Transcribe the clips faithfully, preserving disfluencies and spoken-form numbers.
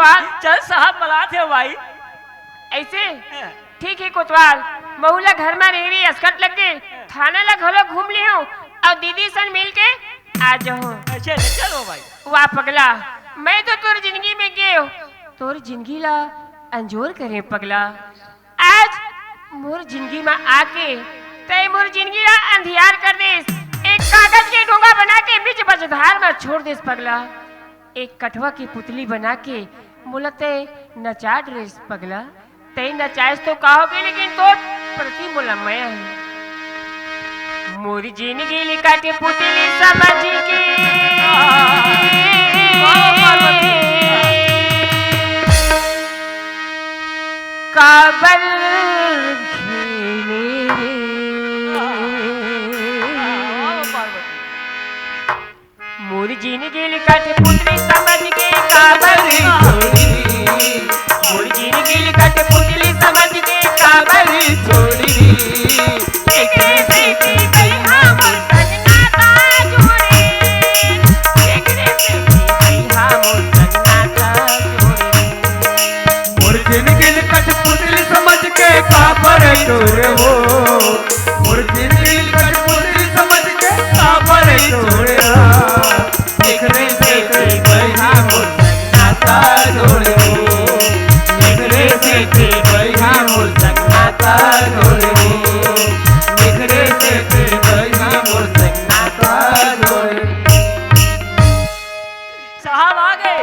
चल साहब, बलात हे भाई। ऐसे? ठीक हे कोतवाल, महू ला घर मा रेंगरी असकट लग गे, थाना ला घलो घूम लिहूं अउ दीदी सन मिल के आ जाहूं। अच्छा, ले चलो भाई। वाह पगला, मैं तो तोर जिंदगी में गेंव, तोर जिंदगी ला अंजोर करेंव पगला। आज मोर जिंदगी मा आके तैं मोर जिंदगी ला अंधियार कर देस। एक कागज के डोंगा बना के बीच मझधार मा छोड़ देस पगला। एक कठवा के पुतली बना के मोला तैं नचा डरेस पगला। तैं नचाएस तो का होगे, लेकिन तोर प्रति मोला मया हे। मोर जिंदगी ल कठपुतली समझ के काबर खेले रे? मोर जिंदगी ल कठपुतली समझ के काबर छोड़ी, मोर जिंदगी ल कठपुतली समझ के काबर छोड़ी। एकरे सेती तैं हा मोर संग नाता जोड़े, एकरे सेती तैं हा मोर संग नाता जोड़े। मोर जिंदगी ल कठपुतली समझ के काबर छोड़े हो, मोर जिंदगी ल कठपुतली समझ के काबर छोड़े हो। एकरे सेती तैं हा मोर संग नाता जोड़े हो, एकरे सेती तैं हा मोर संग नाता जोड़े हो, एकरे सेती तैं हा मोर संग नाता जोड़े हो। साहब आ गए,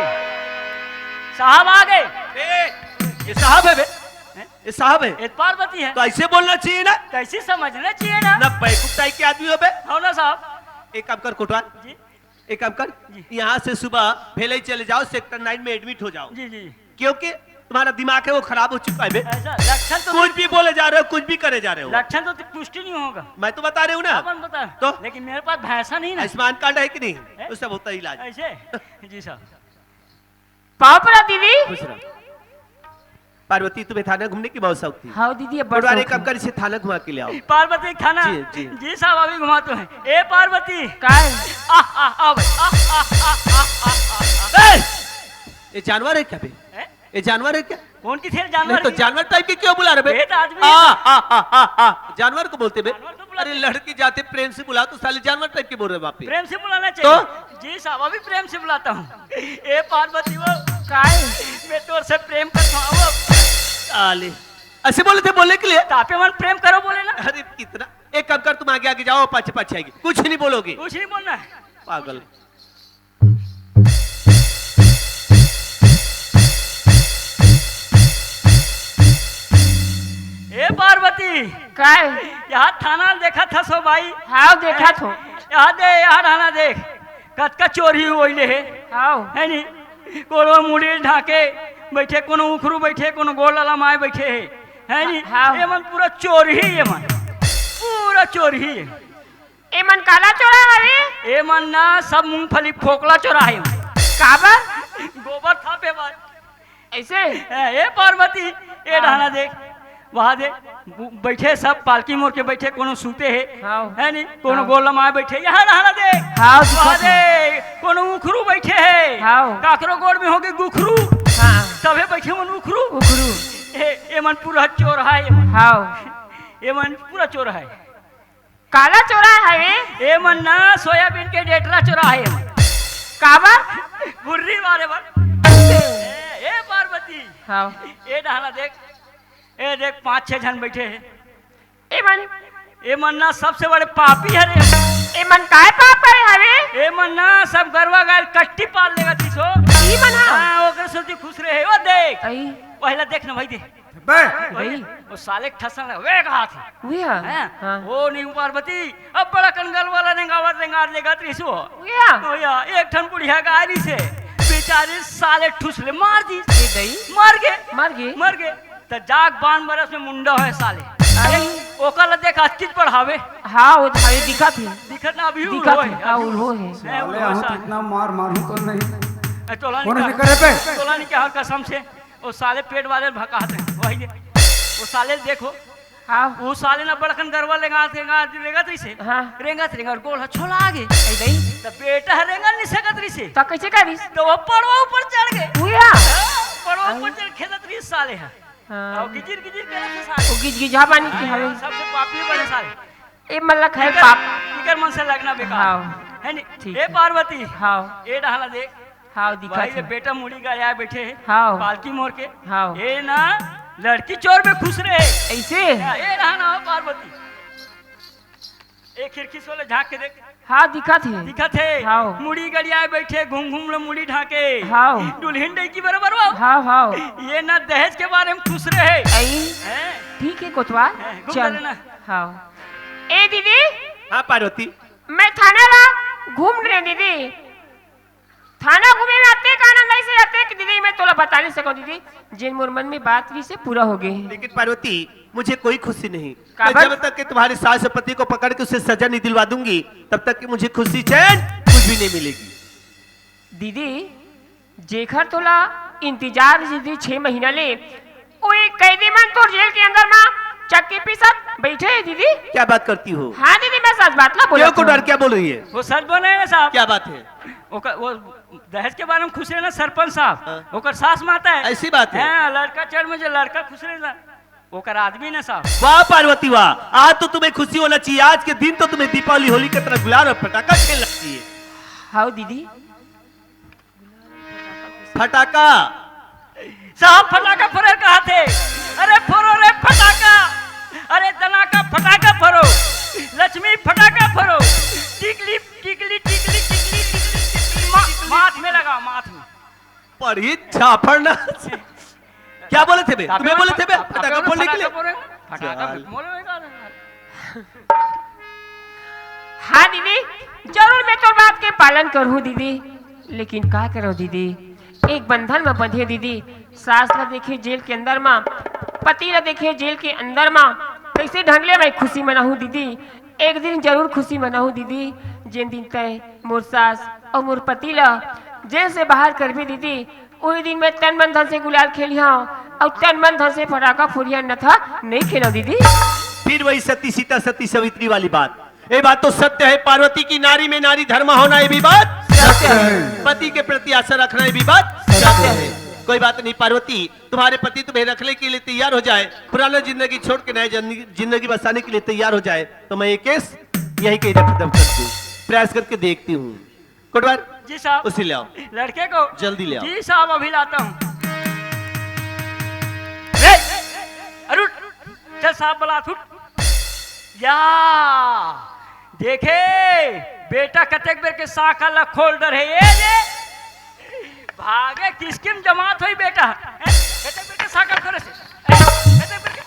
साहब आ गए। ए, ये साहब है बे, हैं? ये साहब है। ये पार्वती है। तो ऐसे बोलना चाहिए ना। तो ऐसे समझना चाहिए ना। ना बेवकूफ टाइप के आदमी हो बे। हो ना साहब। एक काम कर कोटवार, जी। एक काम कर, जी। यहाँ से सुबह भेलई चले जाओ, सेक्टर नाइन में एडमिट हो जाओ। जी, जी। क्योंकि तुम्हारा दिमाग है वो खराब हो चुका है बे। ऐसा लक्षण तो कुछ भी बोले जा रहे हो, कुछ भी करे जा रहे हो। लक्षण तो पुष्टि नहीं होगा। मैं तो बता रहा हूँ ना। अपन बता। तो? लेकिन मेरे पास भैंसा नहीं ना। आयुष्मान कार्ड है कि नहीं? है? उससे होता है इलाज। ऐसे? जी साहब। पाँव परा दीदी। खुश रहो। पार्वती, तुम्हें थाना घूमने की बहुत शौक थी। हाँ दीदी, अब बहुत शौक है। कम कर, इसे थाना घुमा के ले आओ। पार्वती थाना? जी, जी। जी साहब, अभी घुमाते हैं। ए पार्वती। काय? आ, आ, आ, आ, आ, आ, आ, आ, आ। ए! ये जानवर है क्या बे? हैं? ये जानवर है क्या? कौन किसे जानवर नहीं तो है? जानवर टाइप के क्यों बुला रहे बे? ये तो आदमी आ, है। आ, आ, आ, आ। जानवर को बोलते बे? जानवर को बुलाते अरे हैं। लड़की जाते प्रेम से बुला तो साले जानवर टाइप के बोल रहे बाप रे। प्रेम से बुलाना चाहिए। तो? जी साहब, अभी प्रेम से बुलाता हूँ। ए पार्वती वो। काय? मैं तोर से प्रेम करता हूँ वो। साले। ऐसे बोले थे बोलने के लिए? तापे मन प्रेम करो बोले ना। अरे कितना। एक काम कर, तुम आगे आगे जाओ, पाछे पाछे आएगी, कुछ नहीं बोलोगे। कुछ नहीं बोलना है। पागल। ए पार्वती। काय? यहाँ थाना देखा था सो भाई। हाँ, देखा थो। यहाँ दे, यहाँ थाना देख। कतका चोरी होइले हे। हाँ। है नी? कोनो मुड़ी ढाके बैठे, कोनो उखरू बैठे, कोनो गोड़ लमाए बैठे हे। है नी? हाँ। ये मन पूरा चोरी हे, ये मन। पूरा चोरी हे। एमन काला चोरा हवे? एमन ना सब मूंगफली फोकला चोरा हे। काबर? गोबर थापे बर। ऐसे? ए, ए पार्वती, ए हाँ। डहाना देख, वहाँ दे, ब-, बैठे सब पालकी मोर के बैठे, कोनो सूते हे, हाँ। है नी? कोनो हाँ। गोड़ लमाए बैठे, यहाँ डहाना देख। हाँ, वहाँ दिखत हे। दे, कोनो उखरू बैठे हे। हाँ। काकरो गोड़ में होगे गुखरू। हाँ। तभे बैठे मन उखरू। उखरू। ए, एमन पूरा चोर हे, एमन। हाँ। एमन पूरा चोर हे। काला चोरा हवे? एमन ना सोयाबीन के डेटरा चोरा हे एमन। काबर? भुर्री मारे बर। ए, ए पार्वती। हाँ। ए डहाना देख। ए देख, पाँच छह झन बैठे हे। एमन? एमन ना सबसे बड़े पापी हरे। एमन काय पाप करे हवे? एमन ना सब गरवा गाय कट्टी पाल लेगा तीसो। ई मन हा? हाँ, ओकर सेती खुश रहे। ओ देख। आई। पहला देख ना भाई दे। बे। वही, वो साले के ठसन लगा, वे कहा थे। उया? हैं? हाँ। ओ नीम पार्वती, अब बड़ा कन गलवा ला रेंगावत रेंगावत लेगत रहिस वो। उया? तो या, एक ठन बुढ़िया गाय रहिस हे, बेचारी साले ठुस ले मार दी। ए दई? मर गे। मर गे? मर गे। त जाग बान बरस में मुंडा होय साले। आई। ओकर ला देख, अतकीच बढ़ावे। हाँ, वो भाई दिखत हे। दिखत ना, अभी दिखत उल्हो हे, हे, हाँ, उल्हो हे। उल्हो हे। हैं, साले, उल्हो हे हम साले। कितना मार मारू तो नहीं। ए, तोला नहीं कौन कहा। नहीं करे पे? तोला नहीं कहा कसम से। ओ साले पेट वाले भकात हे, वही दे। ओ साले देखो, हाँ। ओ साले ना बड़कन गरवा रेंगात, रेंगात, रेंगात रहिस हे। हाँ। रेंगात, रेंगात गोड़ ह छोला गे। ऐ दई। त बेटा ह रेंगा नहीं सकत रहिस हे। त कैसे करिस? त वो पड़वा ऊपर चढ़ गे। उया। हाँ। अउ ऊपर चल खेलत रहिस साले ह। हाँ। अउ गिजिर गिजिर करत हे साले। वो गिज गिजा पानी की हवे। सबसे पापी बड़े साले। ए मतलब है इकर, पाप। इकर मन से लगना बेकार। हाँ। है नी? ठीक ए है। पार्वती। हाँ। ए डहला देख। हाँ, दिखत भाई, ये हे। बेटा मुड़ी गड़ियाए बइठे हे। हाँ। पालकी मोर के। हाँ। ए ना लड़की चोर में खुश रहे। ऐसे? ए डहला पार्वती। ए खिड़की से ओला झांक के देख। हाँ, दिखत हे। दिखत हे। हाँ। मुड़ी गड़ियाए बइठे, घूम घूम ले मुड़ी ढांके। हाँ। दुल्हन डैकी बरोबर हो। हाँ, हाँ। ये ना दहेज के बारे में खुश रहे। आई। हैं? ठीक हे कोतवाल। हैं, घूम चल। ले ना। हाँ। ए दीदी। हाँ पार्वती। मैं थाना ला घूम रहे दीदी। थाना घूमे में अतेक आनंद आइसे, अतेक दीदी, मैं तोला बता नहीं सकूं दीदी। जेन मोर मन में बात रहिसे पूरा हो गए हे। लेकिन पार्वती, मुझे कोई खुशी नहीं। मैं काबर? जब तक कि तुम्हारे सास और पति को पकड़ के उसे सजा नहीं दिलवा दूंगी, तब तक कि मुझे खुशी चैन कुछ भी नहीं मिलेगी। दीदी, जेखर तोला इंतजार दीदी छह महीना ले, वो एक कैदी मन तोर जेल के अंदर मा चक्की पीसत बैठे हे दीदी। क्या बात करती हो? हाँ दीदी, मैं सच बात ला बोलत हूँ। क्या बोल रही है? वो सच बोल रहे हैं ना साहब। क्या बात है? ओकर, वो दहेज के बारे में खुश रहे ना सरपंच साहब। हाँ। ओकर सास माता है। ऐसी बात है। हाँ, लड़का चढ़ में जो लड़का खुश रहे ना, ओकर आदमी ना साहब। वाह पार्वती वाह, आज तो तुम्हें खुशी होना चाहिए। आज के दिन तो तुम्हें दीपावली होली की तरह गुलाल और फटाका खेलना चाहिए। हाँ दीदी। फटाका। साहब फटाका फोरे कहा थे। अरे फोरो रे फटाका। अरे दनाका फटाका फोरो। लक्ष्मी फटाका फोरो। टिकली, टिकली, टिकली, टिकली, टिकली, टिकली। मा-, माथ में लगा, माथ में। पढ़ी झापड़ ना। क्या बोले थे बे? तुम्हें बोले थे बे? फटाका फोड़ने के लिए? फटाका बोले। हाँ दीदी, जरूर मैं तोर बात के पालन करहूँ दीदी। लेकिन का करो दीदी, एक बंधन में बंधे दीदी। सास ला देखे जेल के अंदर मा, पति ला देखे जेल के अंदर मा, कैसे ढंग ले मैं खुशी मनाहूँ दीदी? एक दिन जरूर खुशी मनाहूँ दीदी, जेन दिन तय मोर सास अउ मोर पति ला जेल से बाहर करबे दीदी, उही दिन मैं तन मन धन से गुलाल खेलिहौं अउ तन मन धन से फटाका फोड़िया नथा नहीं खेलौं दीदी। फिर वही सती सीता सती सावित्री वाली बात। ये बात तो सत्य है पार्वती की, नारी में नारी धर्म होना, ये भी बात सत्य है। पति के प्रति आशा रखना, ये भी बात सत्य है। कोई बात नहीं पार्वती, तुम्हारे पति तुम्हें रखने के लिए तैयार हो जाए, पुराना जिंदगी छोड़ के नया जिंदगी, जिंदगी बसाने के लिए तैयार हो जाए, तो मैं ये केस यहीं कहीं खत्म कर दूं, प्रयास करके देखती हूँ। कोटवार, जी साहब। उसे ले आओ। लड़के को? जल्दी ले आओ। जी साहब, अभी लाता हूँ। ए, अरे उठ, चल साहब बुला, उठ। या, देखे, बेटा कतेक बेर के साँकल ला खोल डर है, ये ले। भागे किसकिम जमात होई बेटा। हैं? कतेक बेर के साँकल खोले से। हैं? कतेक बेर के,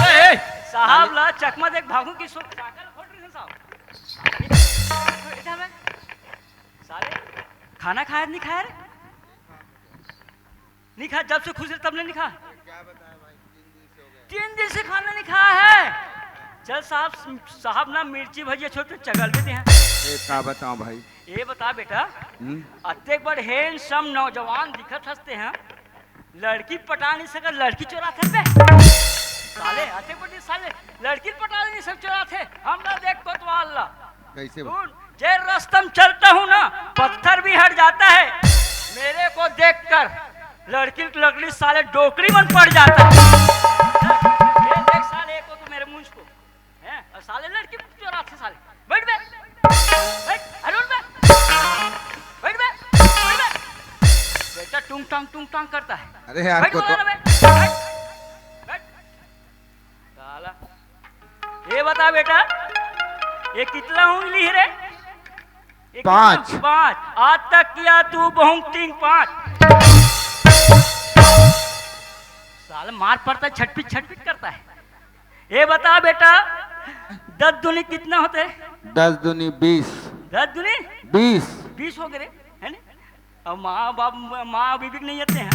ए, ए। साहब ला चकमा देख भागू की सो-, साँकल खोल रही है साहब। साले, खाना खाया नहीं खाया रे? नहीं खाया, जब से खुश रहे तब ने नहीं खाया। तीन दिन से खाना नहीं खाया है। चल साहब, साहब ना मिर्ची भजिया छोड़ के चगल देते हैं। ए, का बताऊं भाई? ये बता बेटा, हम्म? अतेक बड़ handsome नौजवान दिखत हंसते हैं, लड़की पटा नहीं सका, लड़की चोराथे बे। साले, अतेक बड़ साले, लड़की पटा नहीं सक, चोराथे। हम ना देख कोतवाल ला। कैसे बा? सुन, जे रस्ता में चलता हूँ ना, पत्थर भी हट जाता है। मेरे को देखकर लड़की, लकड़ी साले डोकरी मन पड़ जाता है। ये देख साले को, तू मेरे मुंह को, हैं? और साले लड़की चोराथे साले। बैठ बे, बैठ, अरे उठ बे, बैठ बे, बैठ बे। बेटा टूंग टांग, टूंग टांग करता है। अरे यार, बैठ को बोला तो ना बे, बैठ, बैठ। साला, ये बता बेटा, ये कितना उंगली है रे? ये कितना? पाँच। पाँच। आज तक किया तू बहुंग टिंग पाँच। साला मार पड़ता है, छटपिट छटपिट करता है। ये बता बेटा, दस दूनी कितना होते हैं? दस दूनी बीस। दस दूनी? बीस। बीस हो गए रे, है ना? अब माँ बाप, माँ बीबी के नहीं आते हैं।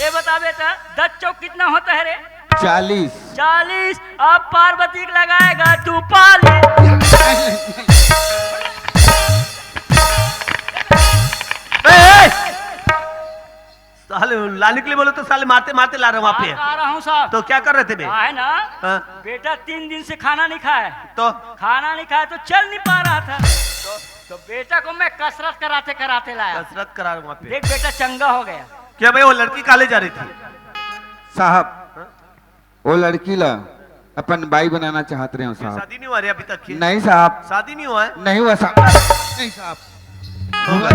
ये बता बेटा, दस चौक कितना होता है रे? चालीस। चालीस। अब पार्वती को लगाएगा तू पाली। ए, ए! साले लाने के लिए बोलो तो साले मारते मारते ला रहे हैं वहाँ पे। आ, आ रहा हूँ साहब। तो क्या कर रहे थे बे? हाँ, है ना? हाँ। बेटा तीन दिन से खाना नहीं खाया है। तो? खाना नहीं खाया तो चल नहीं पा रहा था। तो? तो बेटा को मैं कसरत कराते कराते लाया। कसरत करा रहा हूँ वहाँ पे। देख बेटा, चंगा हो गया। क्या भाई, वो लड़की काले जा रही थी? साहब, वो लड़की ला अपन बाई बनाना चाहत रहे हो साहब। शादी नहीं हुआ रे अभी तक की? नहीं साहब, शादी नहीं हुआ है? नहीं हुआ साहब। नहीं साहब, हो गए,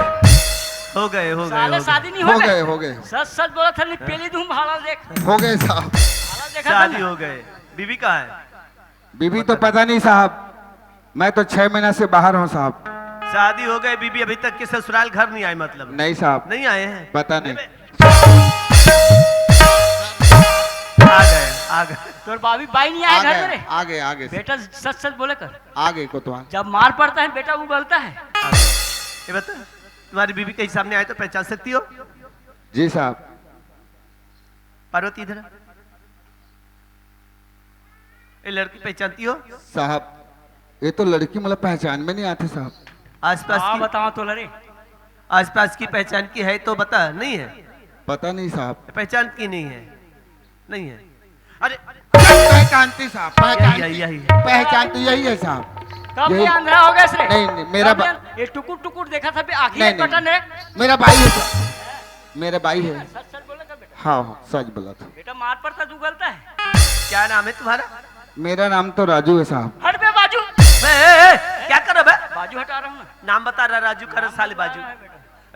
हो गए, हो गए, साले हो गए। शादी नहीं हो हो गए, गए। हो गए, सच सच बोला था, नहीं पेली तुम भाड़ा देख। हो गए साहब। भाड़ा देखा था शादी ना? हो गए। बीबी कहाँ है? बीबी तो पता नहीं साहब, मैं तो छह महीना से बाहर हूँ साहब। शादी हो गए, बीबी अभी तक के ससुराल घर नहीं आए, मतलब? नहीं साहब, नहीं आए हैं? पता नहीं। आ गए, आ गए। तोर बाबी बाई नहीं आए आ घर गए, में रे। आ गए, आ गए, बेटा सच सच बोले कर। आ गए कोतवाल। जब मार पड़ता है बेटा, वो गलता है। आ गए। ये बता, तुम्हारी बीबी कहीं सामने आए तो पहचान सकती हो? जी साहब। पार्वती, इधर आ। ये लड़की पहचानती हो? साहब, ये तो लड़की मतलब पहचान में नहीं आते साहब। आसपास हाँ, की, बताओ तो लरे। आसपास की पहचान की है तो बता। नहीं है? पता नहीं साहब। पहचान की नहीं है? नहीं है। अरे, पहचानती साहब, यही, पहचानती। यही, यही है। पहचांती यही है साहब। कब यही। ये अंधरा हो गया रे? नहीं, नहीं, मेरा कब बा- ये, ये टुकुर टुकुर देखा था बे, आँखी नहीं, में बटन नहीं, है। मेरा भाई है साहब, मेरा भाई है। सच सच बोले कर बेटा। हाँ हाँ, सच बोला था। बेटा मार पड़ता, तू गलता है। क्या नाम है तुम्हारा? मेरा नाम तो राजू है साहब। हट बे बाजू। ए, ए, ए, क्या कर रहा है बे? बाजू हटा रहा हूँ ना। नाम बता रहा, राजू कर, साले बाजू।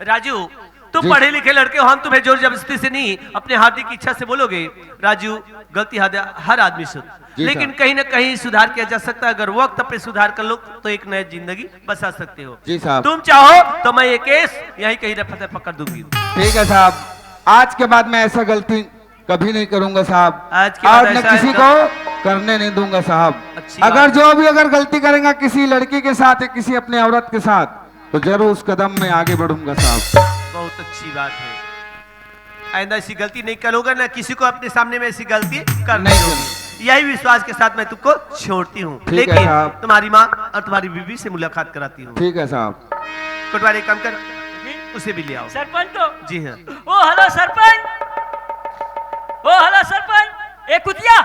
राजू, तुम जी। पढ़े लिखे लड़के हो, हम तुम्हें जोर जबरदस्ती से नहीं, अपने हार्दिक इच्छा से बोलोगे। राजू, गलती हर, हर आदमी से होती, जी लेकिन साहब। कहीं ना कहीं सुधार किया जा सकता है। अगर वक्त पे सुधार कर लो तो एक नई जिंदगी बसा सकते हो। जी साहब। तुम चाहो तो मैं ये केस यहीं कहीं रफा दफा कर दूंगी। ठीक है साहब, आज के बाद मैं ऐसा गलती कभी नहीं करूंगा साहब। आज के बाद और न ऐसा किसी गल- को करने नहीं दूंगा साहब। अच्छी बात अगर है। जो भी अगर गलती करेगा किसी लड़की के साथ या किसी अपने औरत के साथ, तो जरूर उस कदम में आगे बढ़ूंगा साहब। बहुत अच्छी बात है। आइंदा ऐसी गलती नहीं करोगे, ना किसी को अपने सामने में ऐसी गलती करने नहीं दोगे। यही विश्वास के साथ मैं तुमको छोड़ती हूँ, ठीक है लेकिन साहब। तुम्हारी माँ और तुम्हारी बीबी से मुलाकात कराती हूँ। ठीक है साहब। कोटवार, एक काम कर, उसे भी ले आओ। सरपंच तो। जी हाँ। ओ हेलो सरपंच। ओ हेलो सरपंच। ए कुतिया।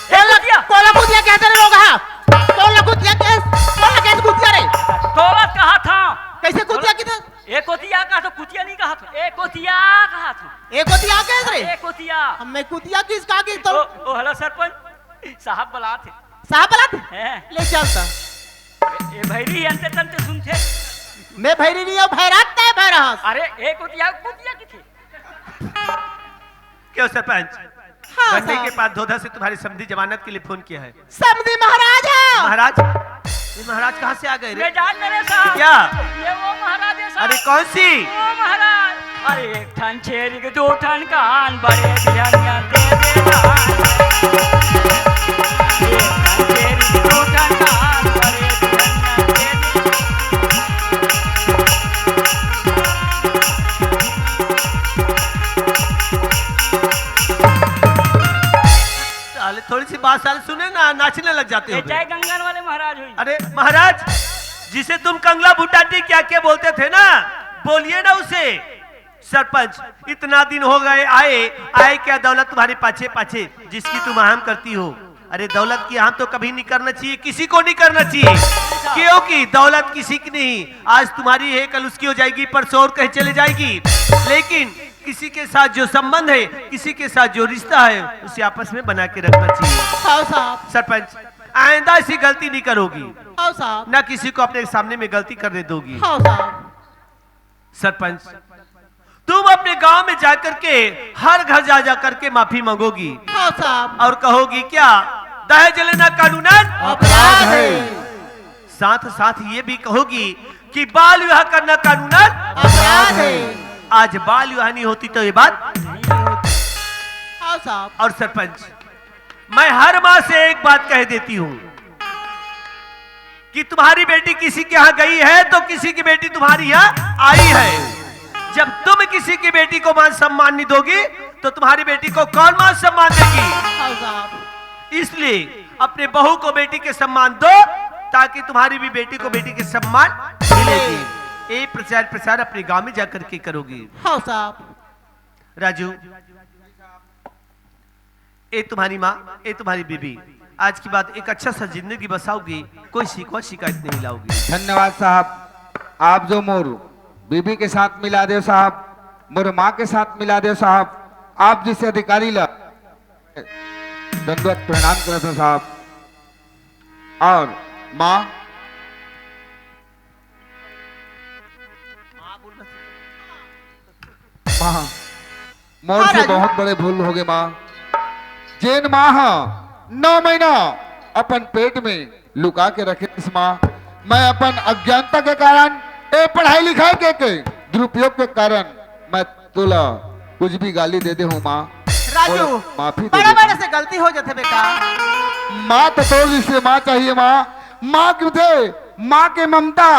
ए कुतिया। कोला कुतिया कहते रे लोग, हाँ। कोला कुतिया केस, कोला केस कुतिया रे। तोला कहा था। कैसे कुतिया की था? ए कुतिया कहा तो कुतिया नहीं कहा था। ए कुतिया कहा था। ए कुतिया केस रे। ए कुतिया। हमें कुतिया किस कहा की ओ, तो? ओ हेलो सरपंच। साहब बुलात हे। साहब बुलात? हैं? ले चलता। ए भैरी अंते तंते सुनते। मैं भैरी नहीं हूँ, भैरात तय भैरा हंस। अरे ए कुतिया, कुतिया किथे? क्यों सरपंच? हाँ गन्ने के साहब। पास धोधा से तुम्हारी समधी जमानत के लिए फोन किया है। समधी महाराज है। महाराज, ये महाराज कहाँ से आ गए रे? मैं जान मेरे साहब। क्या? ये वो महाराज है साहब। अरे कौन सी? ओ महाराज। अरे एक ठन छेरी के दो ठन कान, बड़े भियनिया दे दे दान। एक ठन छेरी के दो ठन कान, बड़े भियनिया दे दे। साले थोड़ी सी बात साले सुने ना, नाचने लग जाते हो ये बे। जय गंगन वाले महाराज हुई। अरे महाराज, जिसे तुम कंगला भूटाटी क्या क्या बोलते थे ना, बोलिए ना उसे। सरपंच, इतना दिन हो गए आए, आए क्या दौलत तुम्हारे पाछे पाछे, जिसकी तुम आम करती हो? अरे दौलत की आम तो कभी नहीं करना चाहिए, किसी को नहीं करना चाहिए, क्योंकि दौलत किसी की नहीं, आज तुम्हारी है, कल उसकी हो जाएगी, परसों और कहीं चले जाएगी। लेकिन किसी के साथ जो संबंध है, किसी के साथ जो रिश्ता है, उसे आपस में बना के रखना चाहिए। हाँ साहब। सरपंच, आइंदा ऐसी गलती नहीं करोगी, हाँ साहब। ना किसी को अपने सामने में गलती करने दोगी। हाँ साहब। सरपंच, तुम अपने गांव में जाकर के, हर घर जा जा करके माफी मांगोगी हाँ साहब। और कहोगी क्या, दहेज लेना कानूनन? अपराध है। साथ साथ ये भी कहोगी कि बाल विवाह करना कानूनन? अपराध है। आज बाल विवाह नहीं होती तो ये बात। हाँ साहब। और सरपंच, मैं हर माँ से एक बात कह देती हूँ कि तुम्हारी बेटी किसी के यहाँ गई है तो किसी की बेटी तुम्हारी यहाँ आई है। जब तुम किसी की बेटी को मान सम्मान नहीं दोगी तो तुम्हारी बेटी को कौन मान सम्मान देगी? हाँ साहब। इसलिए अपने बहू को बेटी के सम्मान दो, ताकि तुम्हारी भी बेटी को बेटी के सम्मान मिलेगी। ये प्रचार प्रसार अपने गांव में जाकर के करोगी। हाँ साहब। राजू, ए तुम्हारी माँ, ए तुम्हारी बीबी, आज के बाद एक अच्छा सा जिंदगी बसाओगी, कोई शिकवा शिकायत नहीं लाओगी। धन्यवाद साहब, आप जो मोर बीबी के साथ मिला देव साहब, मोर माँ के साथ मिला देव साहब, आप जैसे अधिकारी ला दंडवत प्रणाम करत हँव साहब। और माँ, माँ, मोर हाँ, से राजू। बहुत बड़े भूल होगे माँ। जेन माँ ह नौ महीना अपन पेट में लुका के रखे रिहिस माँ, मैं अपन अज्ञानता के कारण, ए पढ़ाई लिखाई के, के दुरुपयोग के कारण मैं तोला कुछ भी गाली दे दे हँव माँ। राजू, मोर माफी दे बड़ा दे बड़ा माँ। से गलती हो जाथे बेटा। माँ तो तोर जैसे माँ चाहिए माँ। माँ के मुझे, माँ के ममता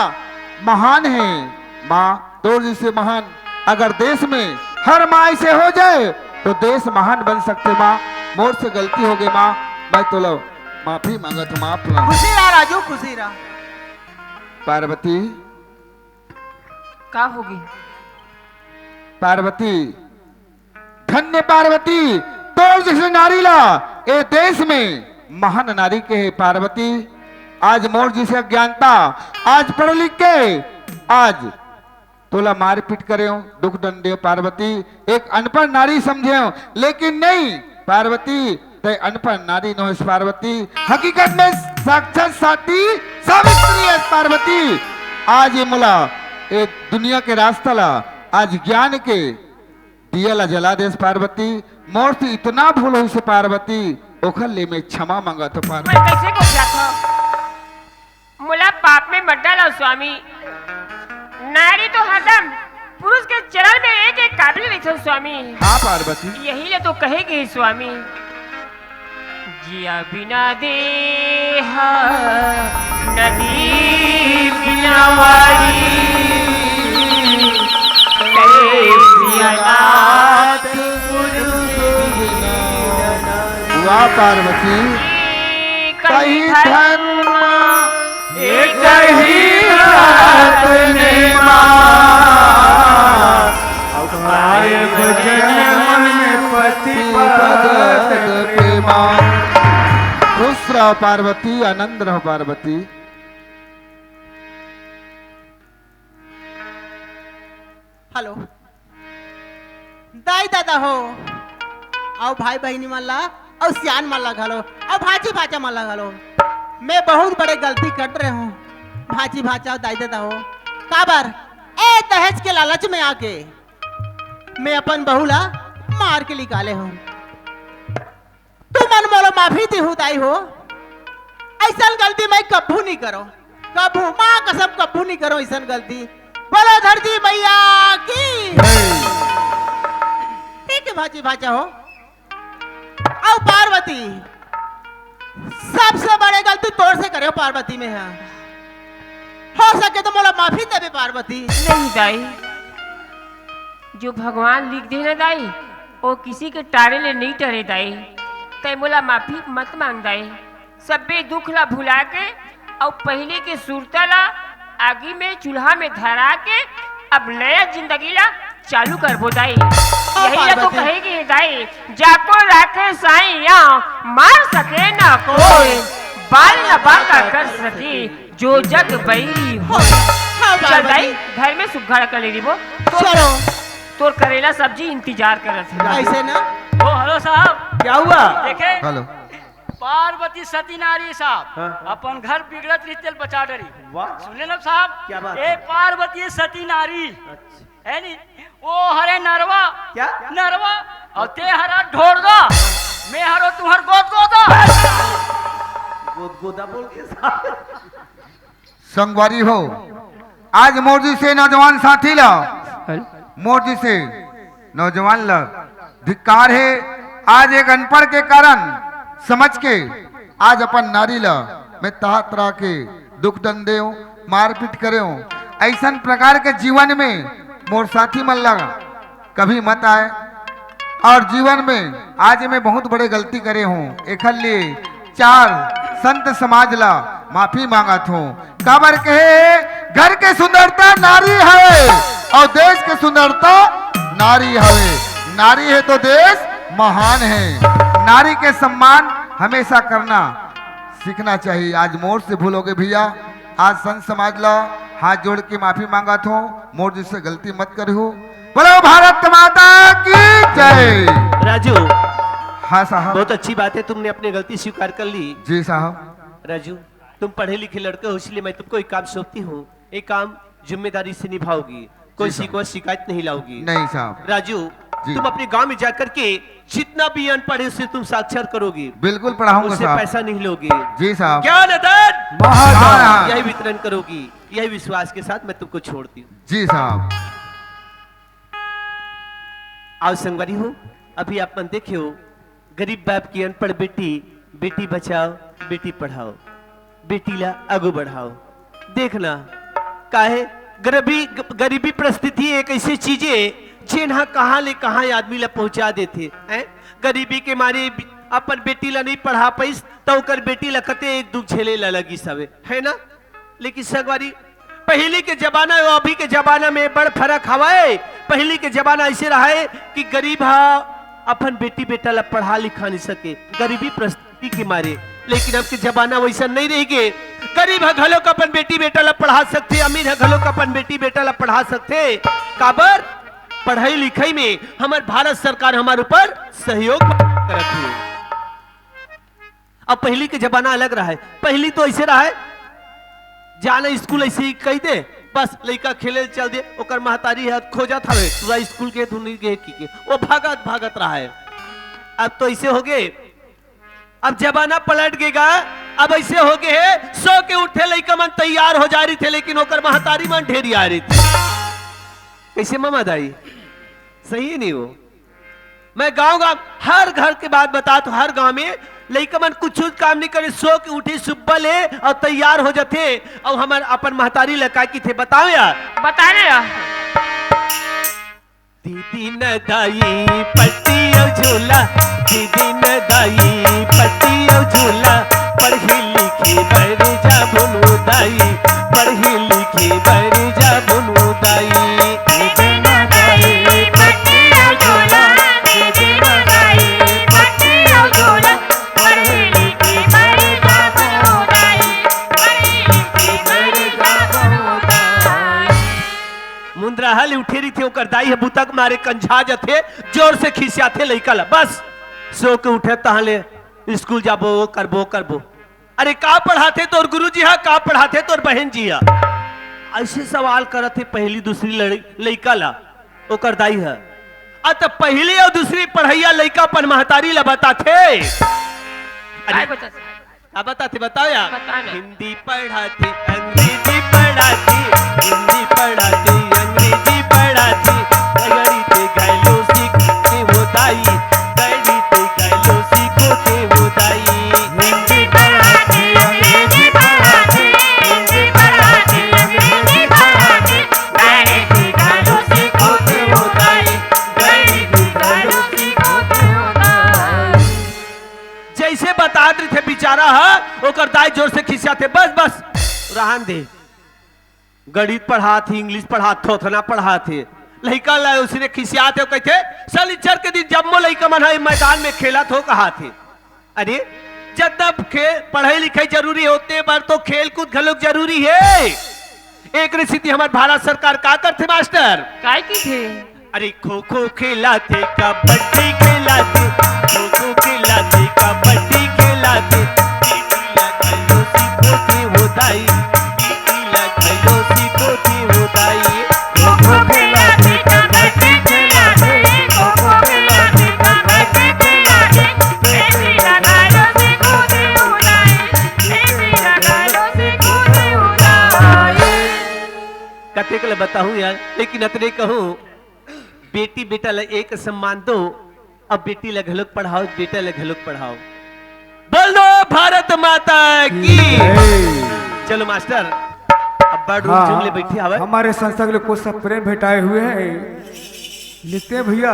महान है माँ, तोर जैसे महान अगर देश में हर माँ ऐसे हो जाए तो देश महान बन सकथे माँ। मोर से गलती होगे माँ, मैं तोला माफी मांगत हँव माँ। प्रणाम। खुशी रह राजू, खुशी रह। पार्वती, का होगे? पार्वती, धन्य पार्वती, तोर जैसे नारी ला ए देश में महान नारी कहे पार्वती। आज मोर जैसे अज्ञानता, आज पढ़ लिख के, आज तोला मारपीट करेंव, दुख दंड देंव पार्वती, एक अनपढ़ नारी समझेंव, लेकिन नहीं पार्वती, तैं अनपढ़ नारी नोहस पार्वती, हकीकत में साक्षात साती सावित्री हस पार्वती। आज ये मोला ए दुनिया के रास्ता ला, आज ज्ञान के दिया ला जला देस पार्वती। मोर से इतना भूल होइस पार्वती, ओखर ले मैं क्षमा मांगत हँव पार्वती। मैं कैसे को क्या था? मोला पाप में मत डालव स्वामी। नारी तो हरदम पुरुष के चरण में एक एक काबिल रहिथे स्वामी। हाँ पार्वती। यही ले तो कहे गे स्वामी, जिया बिना देह नदी बिना वारी, तैसी अनाथ गुरु बिना। वाह पार्वती, कही धर्म एक ही रतन मा, पाए भजन मन में पति पद प्रेमा। खुश रहो पार्वती, आनंद रहो पार्वती। हेलो दाई ददा हो, अउ भाई बहिनी मन ला, अउ सियान मन ला घलो, अउ भांची भांचा मन ला घलो, मैं बहुत बड़े गलती कर रहे हूँ। भांची भांचा, दाई ददा हो, काबर ए दहेज के लालच में आके मैं अपन बहू ला मार के निकाले हूँ। तुमन मोला माफी देहू दाई हो, अइसन गलती मैं कभू नहीं करो, कभू, माँ कसम कभू नहीं करो अइसन गलती। बोलो धरती मैया की। ठीक है भांची भांचा हो, अउ पार्वती, सबसे बड़े गलती तोर से करे हँव पार्वती मैं हा। हो सके तो मोला माफी देबे पार्वती। नहीं दाई, जो भगवान लिख दे ना दाई, वो किसी के टारे ले नहीं टरे दाई। तैं मोला माफी मत मांग दाई। सब्बे दुख ला भुला के अउ पहिली के सुरता ला आगी में चूल्हा में धरा के अब नया जिंदगी ला चालू करबो दाई। यही ला तो पार्वती। कहे गे हे दाई, जाको राखे साईं या मार सके ना कोई, बाल न बांका कर सके जो जग बैरी हो। हाँ, चल दाई, पार्वती। घर में सुघड़ा कर ले रहिबो। तोर, चलो। तोर करेला सब्जी इंतजार करत हे। ऐसे ना? ओ, हेलो साहब। क्या हुआ? देखे? हेलो। पार्वती सती नारी साहब, हाँ। अपन घर बिगड़त रहिस तेला बचा डरी। वाह। सुने ना साहब? क्या बात ए है? पार्वती सती नारी। अच्छा। है नी? ओ हरे नरवा। क्या? नरवा। अउ ते हरा ढोड़गा। मैं हरो तुँहर गोद गोदा। गोद गोदा बोल के साहब। संगवारी हो, आज मोर जइसे नौजवान साथी ला, हेलो। मोर जइसे नौजवान ला धिक्कार हे। आज एक अनपढ़ के कारण समझ के आज अपन नारी ला मैं तरह तरह के दुख दंड देव, मारपीट करेव। अइसन प्रकार के जीवन में मोर साथी मन ला कभी मत आए। अउ जीवन में आज मैं बहुत बड़े गलती करे हँव, एखर लिए चार संत समाज ला माफी मांगत हँव। काबर कहे हे, घर के सुंदरता नारी हवे अउ देश के सुंदरता नारी हवे। नारी हे तो देश महान हे। नारी के सम्मान हमेशा करना सीखना चाहिए। आज मोर से भूल हो गई भैया, आज संत समाज ला हाथ जोड़ के माफी मांगत हूँ, मोर जैसे गलती मत करियो। बोलो भारत माता की जय। राजू, हाँ साहब। बहुत अच्छी बात है, तुमने अपनी गलती स्वीकार कर ली। जी साहब। राजू, तुम पढ़े लिखे लड़के हो, इसलिए मैं तुमको एक काम सौंपती हूँ। एक काम, जिम्मेदारी से निभाओगी, कोई जी साहब। शिकवा शिकायत नहीं लाओगी। नहीं साहब। राजू, जी। तुम अपने गांव में जाकर के जितना भी अनपढ़ है, उसे तुम साक्षर करोगी, बिल्कुल पढ़ाऊंगा उससे साहब। पैसा नहीं लोगी। जी साहब। ज्ञान धन महाधन। यही वितरण करोगी। यही विश्वास के साथ मैं तुमको छोड़ती हूँ। जी साहब। आओ संगवारी हो, अभी आप मन देखे हो, गरीब बाप की अनपढ़ बेटी, बेटी बचाओ, बेटी पढ़ाओ, बेटी ला आगू बढ़ाओ। देखना, काहे गरीबी, गरीबी परिस्थिति एक ऐसी चीज है, जेन हा कहाँ ले कहाँ आदमी ला पहुँचा देथे, हैं? गरीबी के मारे बि-, अपन बेटी ला नहीं पढ़ा पाइस, त ओकर बेटी ला कते एक दुख झेले ला लगिस हवे, है ना? लेकिन संगवारी, पहिली के जमाना अउ अभी के जमाना में बड़ फरक हवय। पहिली के जमाना ऐसे रहय कि गरीब हा अपन बेटी बेटा ला पढ़ा लिखा नहीं सके, गरीबी परिस्थिति के मारे। लेकिन अब के जमाना वैसा नहीं रह गे। गरीब हा घलोक अपन बेटी बेटा ला पढ़ा सकथे, अमीर हा घलोक अपन बेटी बेटा ला पढ़ा सकथे। काबर? पढ़ाई लिखाई में हमर भारत सरकार हमर ऊपर सहयोग करत हे। अब पहिली के जमाना अलग रहय। पहिली तो ऐसे रहय, जाना स्कूल ऐसे ही कहि दे, बस लइका खेले ल चल दे, ओकर महतारी ह खोजत हवे, पूरा स्कूल गे धुन गे कि के, वो भागत भागत रहय। अब तो ऐसे हो गे, अब जमाना पलट गे गा। अब ऐसे हो गे हे, सो के उठे लइका मन तैयार हो जा रहिथे, लेकिन ओकर महतारी मन ढेरिया रहिथे। कैसे ममा दाई? सही नहीं हो। मैं गांव गांव हर घर के बात बतात हूँ, हर गांव में लइका मन कुछ काम नहीं करे, सो के उठे सुब्बा ले अउ तैयार हो जाथे। अउ हमर अपन महतारी ल का किथे बताओ यार। बता रे यार। दीदी न दाई पट्टी अउ झोला, दीदी न दाई पट्टी अउ झोला, पढ़ी लिखी बर जाबो नो दाई, पढ़ी लिखी बर जाबो नो दाई। मुंदराहा ले उठे रहिथे, ओकर दाई ह बुता के मारे कंझा जथे, जोर से खिसियाथे लइका ला। बस सो के उठे तहाँ ले स्कूल जाबो, करबो, करबो। अरे का पढ़ाथे तोर गुरुजी हा, का पढ़ाथे तोर बहन जी हा? ऐसे सवाल करत हे पहली दूसरी लड़-, लइका ला ओकर दाई हा। अ त पहली अउ दूसरी पढ़ैया लइका अपन महतारी ला बताथे। अरे काय बता? का बताथे बताओ यार। बता ना। हिंदी पढ़ाथे, अंग्रेजी पढ़ाथे, हिंदी पढ़ाथे, अंग्रेजी पढ़ाथे, गणित घलो सीखथे वो दाई, गणित घलो सीखथे वो दाई। हिंदी पढ़ाथे, अंग्रेजी पढ़ाथे, हिंदी पढ़ाथे, अंग्रेजी पढ़ाथे, गणित घलो सीखथे वो दाई, गणित घलो सीखथे वो दाई। जैसे बतात रहिथे बिचारा ह, ओकर दाई जोर से खिसियाथे, "बस, बस, रहन दे। गणित पढ़ात ही, इंग्लिश पढ़ात, थोथना पढ़ात हे।" लइका ला उसने खिसियाथे, कहिथे, "सनिचर के दिन जम्मो लइका मन ह मैदान में खेलत हो," कहाथे। अरे, जतना खे-, पढ़ाई लिखाई जरूरी हे, ओतने बर तो खेल कूद घलोक जरूरी हे। एकरे सेती हमर भारत सरकार का करथे मास्टर? काय किथे? अरे खो खो खेलाथे, कबड्डी खेलाथे, खो खो खेलाथे, कबड्डी खेलाथे, पीटी ला घलो सिखोथे वो दाई, पीटी ला घलो सिखोथे वो दाई। खो खो खेलाथे, कबड्डी खेलाथे, खो खो खेलाथे, कबड्डी खेलाथे, पीटी ला घलो सिखोथे वो दाई, पीटी ला घलो सिखोथे वो दाई। कतेक ले बताहूँ यार, लेकिन अतने कहूँ, बेटी बेटा ला एक सम्मान दो, अब बेटी ला घलोक पढ़ाओ, बेटा ला घलोक पढ़ाओ। बोल दो भारत माता की। चलो मास्टर, अब बड़ रूम हाँ, झूम ले बैठे हवे। हमारे संस्था के लिए कुछ सब प्रेम भेंटाए हुए हैं। लिखते हैं भैया,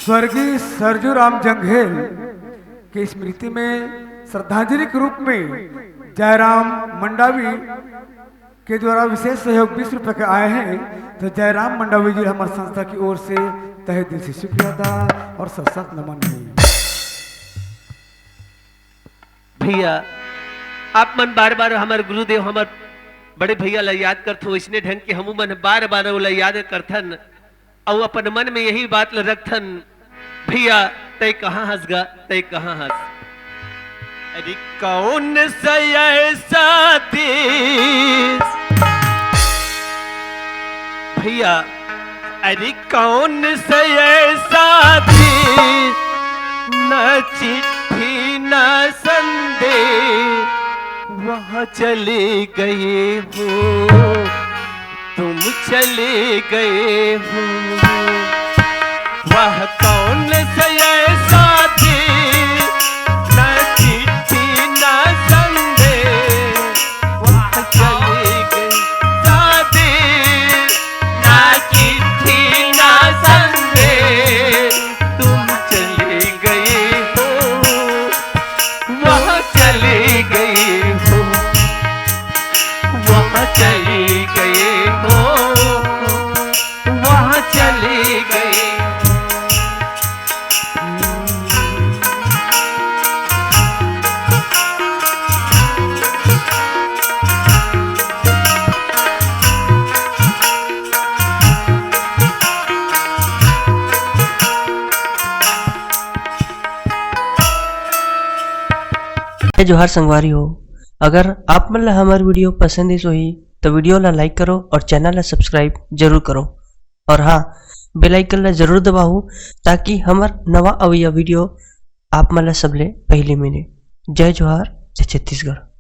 स्वर्गीय सरजू राम जंघेल की स्मृति में श्रद्धांजलि के रूप में जयराम मंडावी के द्वारा विशेष सहयोग बीस रुपए के आए हैं, तो जयराम मंडावी जी हमारे संस्था की ओर से तहे दिल से शुक्रिया अदा और सत सत नमन है। भैया, आप मन बार-बार हमर गुरुदेव, हमर बड़े भैया ला याद करथो, इसने ढंग के हमू मन बार-बार ओला याद करथन, अउ अपन मन में यही बात ला रखथन, "भैया, तै कहाँ हस गा, तै कहाँ हस?" अरे कौन सा ऐसा देश भैया, अरे कौन सा ऐसा देश, ना चिट्ठी ना संदेश, वहाँ चले गए हो, तुम चले गए हो। वह कौन सा ऐसा देश, ना चिट्ठी ना संदेश, वहाँ चले गए शादी, ना चिट्ठी ना संदेश, तुम चले गए हो, वहाँ चले गए हो, वहाँ चले गए हो, वहाँ चले गए। जय जोहार संगवारी हो, अगर आप मन ला हमर video पसंद आइस होही, तो video ला like करो और channel ला subscribe जरूर करो। और हाँ, bell icon ला जरूर दबाओ, ताकि हमर नवा अवइया video आप मन ला सबले पहली मिले। जय जोहार, जय छत्तीसगढ़।